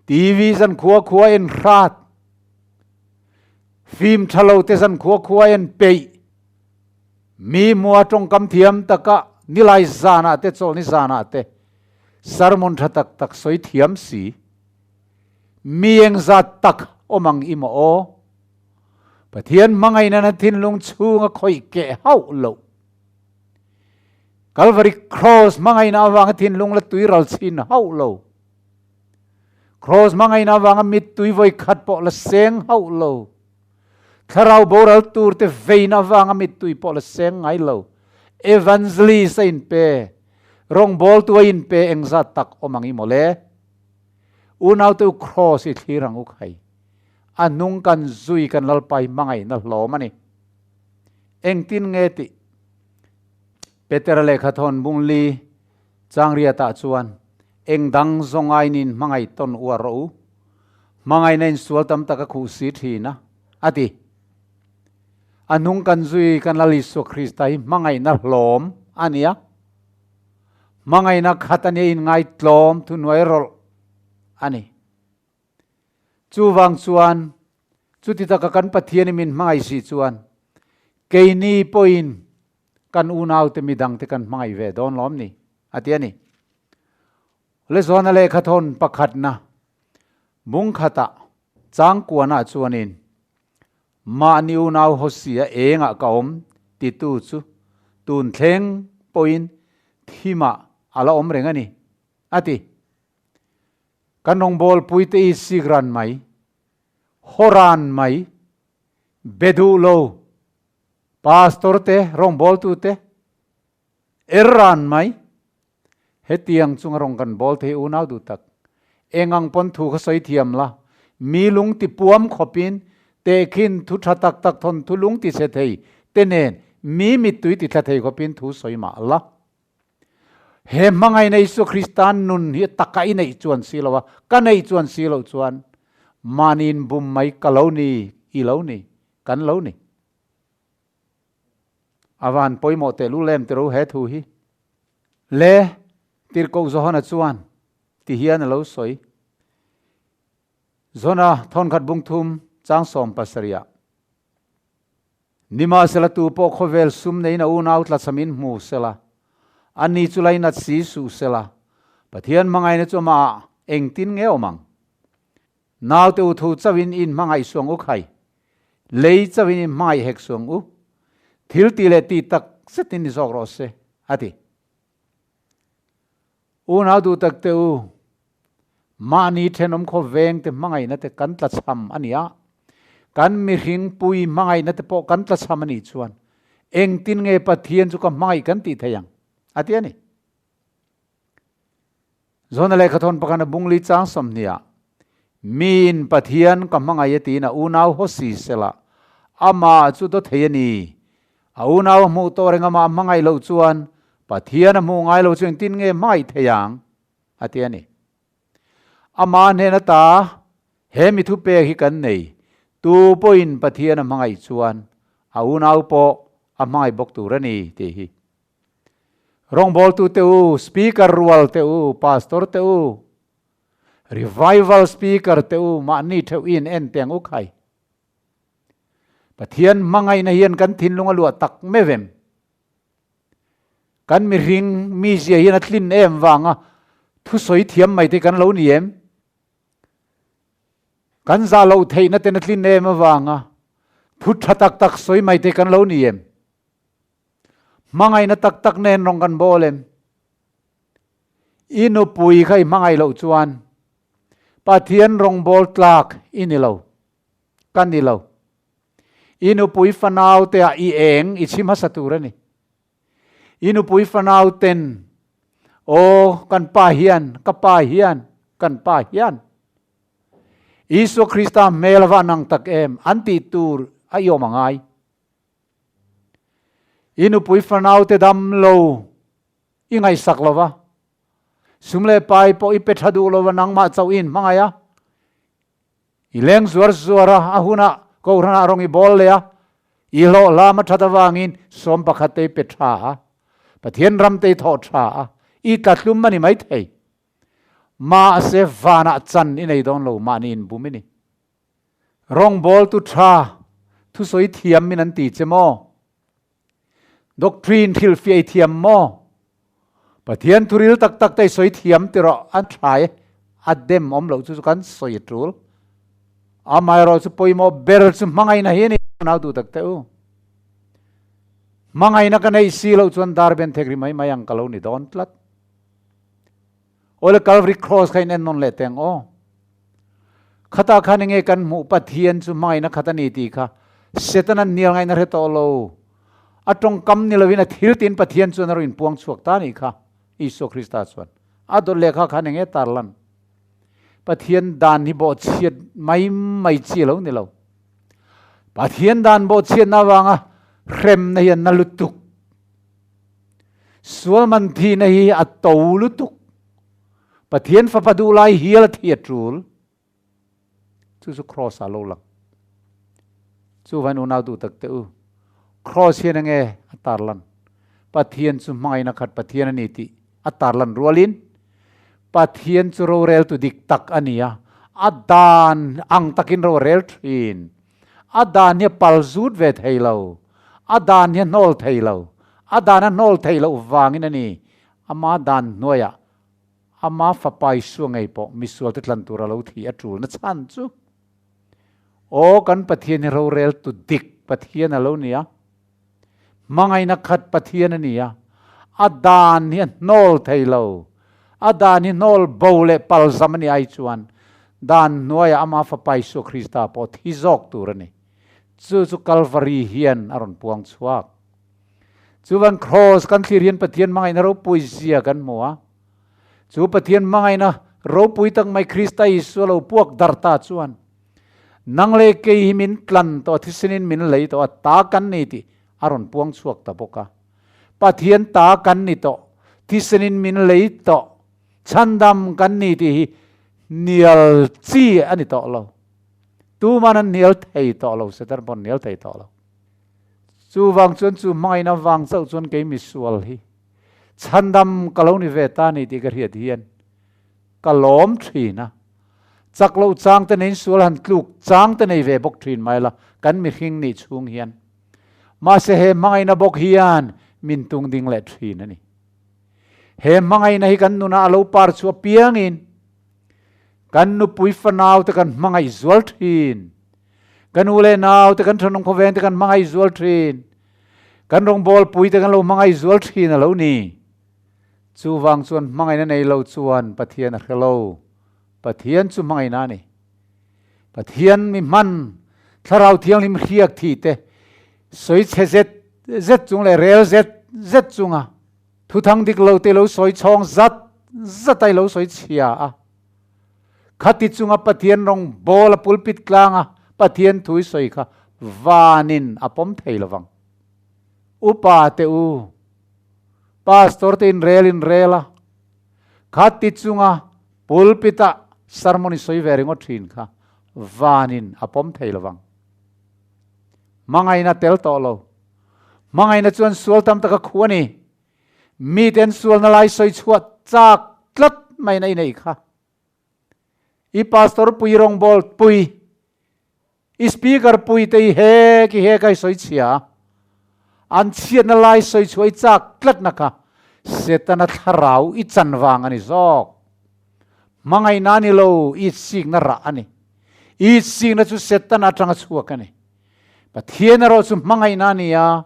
TV zan khua khua en hrat, film tha lo te zan khua khua en peih, mi mua tawngkam thiam taka nilai zanah te chawlhni zanah te sermon tha tak tak sawi thiam si. Mi engzat tak awm ang i maw aw? Pathian hmangaihna na thinlung chhunga khawih keh hauh loh. Kalvari Kraws hmangaihna avanga thinlung la tui ral chhin hauh lo. Kraws hmangaihna avanga mittui vawi khat pawh la seng hauh lo. Thlarau boral tur te veina avanga mittui pawh la seng ngai lo. Evangelist a inpe, rawngbawltu a inpe engzat tak awm ang i maw le? Unaute u Kraws i thlir ang u khai. A hnung kan zui kan Lalpa hi hmangaihna hlawm a ni. Engtin nge tih? Petera lehkha thawn bungli Changriatah chuan, Eng dang zawng ainin hmangaih tawn uar rawh u. Hmangaihna in sual tam tak a khuh si thin a, a ti. A hnung kan zui kan Lal Isua Krista hi hmangaihna hlawm a ni a. Hmangaihna khat a nia inngaitlawm thuhnuai rawlh a ni. Chuvang chuan chuti taka kan Pathian i min hmangaih si chuan keini pawhin kan unaute midangte kan hmangaih ve dawn lawm ni a ti a ni. Lezawna lehkhathawn pakhatna bung khatah changkuanah chuanin Mahni unau Hosea engah ka awm titu chu tun thleng pawhin thimah a la awm reng a ni, a ti. Kan rawngbawlpui te i sikran mai, hawran mai, be duh lo, pastor te, rawngbawltu te, erran mai, hetiang chunga rawn kan bawl thei unau duh tak. Eng ang pawn thu kha sawi thiam la, mi lung ti puam khawpin tehkhin thu tha tak tak thawn thu lung ti chhe thei te nen mi mittui ti thla thei khawpin thu sawi mah la. He hmangaihna Isua Kristan nun hi taka i neih chuan si lo a, ka neih chuan si loh chuan mahniin bum mai ka lo ni, i lo ni, kan lo ni. A van pawimawh teh lu lem tiro he thu hi. Le, Tirhkoh Johana chuan ti hian a lo sawi. Johana thawnkhat bung thum chang sawm pasarihah, Nimahsela tu pawh khawvel sum neiin a unau tlachhamin hmu sela, ani chu lainat si suh sela, Pathian hmangaihna chu amah engtin nge awm ang? Naute u thu chauhin in hmangaih suang u khai, lei chauhin in hmangaih hek suang u, thil ti leh ti tak zetin ni zawk rawh se, a ti. Unau duh tak te u, mahni thenawm khaw veng te hmangaihna te kan tlachham a ni a, kan mihring pui hmangaihna te pawh kan tlachham a nih chuan engtin nge Pathian chu ka hmangaih kan tih thei ang, a ti a ni. Zona lehkhathawn pakhat a bungli chang sawmhniah, Miin Pathian ka hmangaih a tiin a unau haw si sela, amah chu daw thei a ni. A unau a hmuh tawh reng amah a hmangaih loh chuan Pathian a hmuh ngai lo chu engtin nge hmangaih thei ang? a ti a ni. Amah hnen ata he mi thupek hi kan nei, tu pawhin Pathian a hmangaih chuan a unau pawh a hmangaih bawk tur a ni tih hi. Rawngbawltute u, Speaker rual te u, Pastor te u, Revival Speaker te u mahni theuh in en teng u khai. Pathian hmangaihna hian kan thinlung a luah tak meuh em? Kan mihring mizia hian a tlin em vanga thusawi thiam mai te kan lo ni em? Kan zah loh theihna ten a tlin em avanga thu tha tak tak sawi mai te kan lo ni em? Hmangaihna tak tak nen rawng kan bawl em? I nupui kha i hmangaih loh chuan Pathian rawngbâwl tlâk i ni lo, ka ni lo. I nupui fanau te ah i eng i chhi hmasa tur a ni. I nupui fanau ten, Aw, kan pa hian, ka pa hian, kan pa hian. Isua Krista hmel a va nang tak em, an tih tur a i awm a ngai. I nupui fanau te dam lo i ngaihsak lo va, sum leh pai pawh i pe tha duh lo va, nangmah chauh i inhmangaih a, i leng zuar zuar a, a hunah Kohhranah rawng i bawl leh a, i hlawh hlam a that avangin 11 te i pe tha a, Pathian ram te i thawh tha a, i tlatlum a ni maithei. Mahse vanah chan i nei dawn lo, mahni inbum i ni. Rawngbawltu tha thusawi thiam min an ti che maw? Doctrine hrilhfiah i thiam maw? Pathian thuril tak tak te i sawi thiam ti rawh an tha e, a dem awm loh chu chu kan sawi a tul. Amaherawh chu pawimawh ber chu hmangaihna hi a ni nau duh tak teh u. Hmangaihna ka neih si loh chuan dar ben thek ri mai mai ang ka lo ni dawn tlat. Awle Calvary Cross kha in en nawn leh teng aw. Khatah khan enge kan hmuh Pathian chu hmangaihna khat a ni tih kha Satan an hnial ngaihna hre tawh lo. A tawngkam ni lovin a thil tiin Pathian chuan a rawn inpuang chhuak ta nih kha Isua Krista chuan. A dawt lehkha khan enge tarlan? Pathian dan hi bawhchhiat mai mai chi lo ni lo. Pathian dan bawhchhiatna avanga hremna hi a na lutuk. Sual man thihna hi a to lutuk. Pathian fapa duh lai hial a thi a tul. Chu chu cross ah lo lang. Chu vain unau duh tak te u. Cross hian enge a tarlan. Pathian chu hmangaihna khat Pathian a ni tih a tarlan rualin Pathian chu rorel tu dik tak a ni a. A dan ang takin ro a rel thin. A dan hi a pal zut ve thei lo. A dan hi a hnawl thei lo. A dan a hnawl theih loh vangin a ni. Ama dan hnuaiah ama fapa Isua ngei pawh misualte tlan tura lo thih a tul na chhan chu Aw kan Pathian hi rorel tu dik Pathian a lo ni a. Hmangaihna khat Pathian a ni a. A dan hi a hnawl thei lo. A dan hi hnawl bo leh palzam a ni ai chuan dan hnuaiah ama fapa Isua Krista pawh thi zawk tur a ni. Chu chu Kalvari hian a rawn puang chhuak. Chuvan Kraws kan thlir hian Pathian hmangaihna ropui zia kan hmu a. Chu Pathian hmangaihna ropui tak mai Krista Isua lo puak darh ta chuan nang leh kei hi min tlan tawh a, thisenin min lei tawh a, ta kan ni tih a rawn puang chhuak ta bawk a. Pathian ta kan ni tawh, thisenin min lei tawh, chhandam kan ni tih hi hnial chi a ni tawh lo. Tuman an hnial thei tawh lo, Satan pawh an hnial thei tawh lo. Chuvang chuan chu hmangaihna vang chauh chuan kei misual hi chhandam ka lo ni ve ta ni tih ka hriat hian ka lawm thin a. Chak loh chang te neiin sual han tluk chang te nei ve bawk thin mai la kan mihring nih chhung hian. Mahse he hmangaihna bawk hian min tung ding leh thin a ni. He hmangaihna hi kan nunah a lo par chhuah piangin kan nupui fanau te kan hmangaih zual thin. Kan u leh nau te kan thanawng khawveng te kan hmangaih zual thin. Kan rawngbâwl pui te kan lo hmangaih zual thin a lo ni. Chuvang chuan hmangaihna nei lo chuan Pathian a hre lo. Pathian chu hmangaihna a ni. Pathian mi hman Thlarau Thianghlim hriak thih te sawi chhe zet zet chung leh rel zet zet chunga thuthang dik lo te lo sawi chhawng zat zat a i lo sawi chhia a. Khati chunga Pathian rawng bawl a pulpit tlanga Pathian thu i sawi kha vanin a pawm thei lovang. Upa te u, Pastor te inrel inrel a, khati chunga pulpit-a sermon i sawi ve ringawt thin kha vanin a pawm thei lovang. Hmangaihna tel tawh lo. Hmangaihna chuan sual tam taka khu a ni. Mite an sualna lai sawi chhuah chak tlat mai na i neih kha. I pastor pui rawngbâwl pui, i speaker pui te i hek i hek a i sawi chhia a, an chhiatna lai sawi chhuah i chak tlatna kha. Setana thlarau i chan vang a ni zawk. Hmangaihna a ni lo, itsikna rah a ni. Itsikna chu Setana atanga chhuak a ni. Pathian erawh chu hmangaihna a ni a,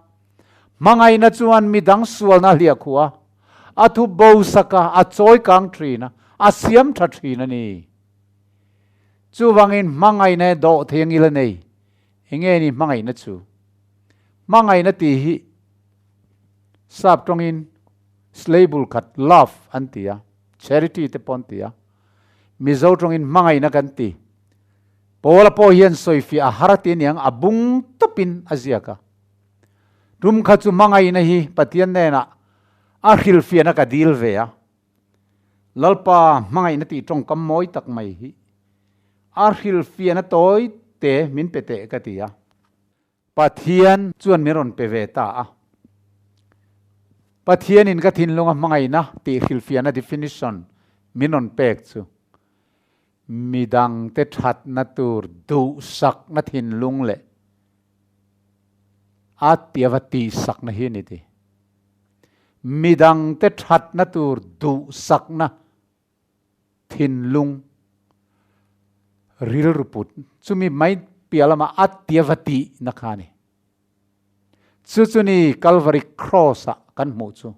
hmangaihna chuan midang sualna a hliah khuh a, a thu bo sak a, a chawi kang thin a, a siam tha thin a ni. Chuvangin hmangaihna e dawh thei ang ila nei. Enge ni hmangaihna chu? Hmangaihna tih hi sap tawngin slayble khat love an ti a, charity te pawh an ti a, Mizo tawngin hmangaihna kan ti. Paula pawh hian sawifiah a har ti aniang a bung tawpin a ziak a. Tum kha chu hmangaihna hi Pathian hnenah a hrilhfiahna ka dil ve a. Lalpa hmangaihna tih tawngkam mawi tak mai hi a hrilhfiahna tawi te min pe teh ka ti a. Pathian chuan min rawn pe ve ta a. Pathianin ka thinlunga hmangaihna tih hrilhfiahna definition min rawn pek chu midangte thatna tur duhsakna thinlung leh a tiva tihsakna hi a ni ti. Midangte thatna tur duhsakna thinlung rilru put chumi mai piah lamah a tiva tihna kha a ni. Chu chu ni Calvary Cross ah kan hmuh chu.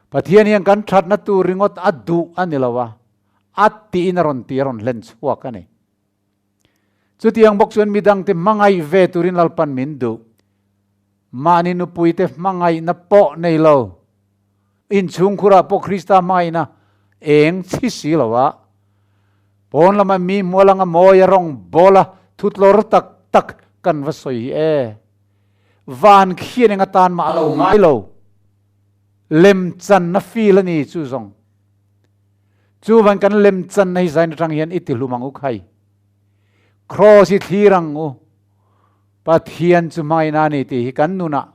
Pathian hian kan thatna tur ringawt a duh a ni lo a, a tiin a rawn ti a rawn hlen chhuak a ni. Chutiang bawk chuan midangte hmangaih ve turin Lalpan min duh. Mahni nupuite hmangaihna pawh nei lo. Inchhungkhurah pawh Krista hmangaihna eng chhi si lo a, pawn lama mi hmual anga mawi a rawng bawl a thutlawr tak tak kan va sawi hi e. Van khian eng atan mah a lo ngai lo. Lemchanna feel a ni chu zawng. Chuvan kan lemchanna hi zain atang hian i ti hlum ang u khai. Cross i thlir ang u. Pathian chu hmangaihna a ni tih hi kan nunah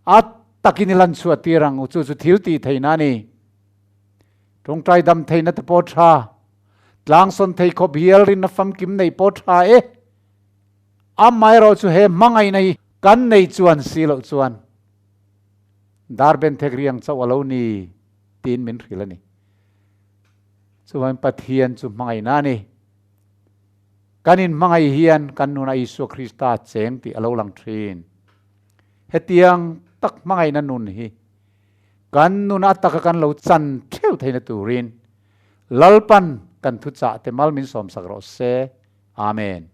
a takin i lan chhuah tir ang u. Chu chu thil tih theihna a ni. Tawngtai dam theihna te pawh tha. Tlangsawn thei khawp hial rinna famkim neih pawh tha e. Amaherawh chu he hmangaihna hi kan nei chuan si loh chuan dar ben thek riang chauh a lo ni tiin min hrilh a ni. Chuvangin Pathian chu hmangaihna a ni. Kan inhmangaih hian kan nunah Isua Krista cheng tih a lo lang thin. Hetiang tak hmangaihna nun hi kan nun a taka kan lo chan theuh theihna turin Lalpan kan thuchah te mal min sawmsak rawh se. Amen.